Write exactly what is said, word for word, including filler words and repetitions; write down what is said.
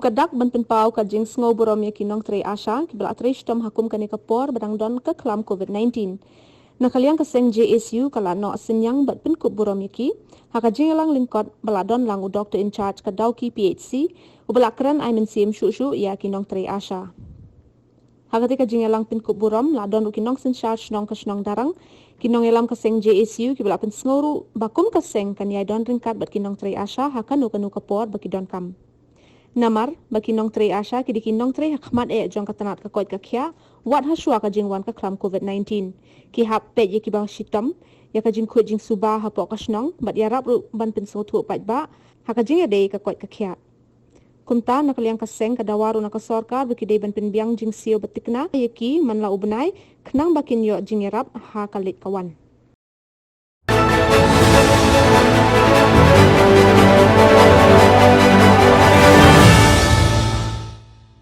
Ka dak ban pynpaw ka jingsngew burom ïa ki nongtrei ASHA kiba la trei shitom ha kum kane ka por ba dang don ka khlam COVID-19. Na ka liang ka seng JSU ka la noh synñiang bad pynkup burom ïa ki ha ka jingïalang lyngkot ba la don lang u Doctor in Charge ka Dawki PHC, uba la kren ai mynsiem shuh shuh ïa ki nongtrei ASHA. Ha katei ka jingïalang pynkup burom la don ruh ki nongsynshar shnong ka shnong Darrang, ki nongïalam ka seng JSU kiba la pynsngew ruh ba kum ka seng kan ïai don ryngkat bad ki nongtrei ASHA ha kano kano ka por ba ki donkam. Namar ba ki nongtrei ASHA ki dei ki nongtrei ha khmat eh jong ka tnat ka koit ka khiah, wat ha shuwa ka jingwan ka khlam COVID-19. Ki hap peit ïa kiba shitom, ïa ka jingkhuid jingsuba hapoh ka shnong bad ïarap ruh ban pynsngewthuh paidbah ha ka jingïadei ka koit ka khiah. Kumta na ka liang ka seng ka dawa ruh na ka sorkar ba ki dei ban pynbiang jingsiew bad thikna ïa ki man la u bnai, khnang ba kin ïoh jingïarap ha ka leit ka wan.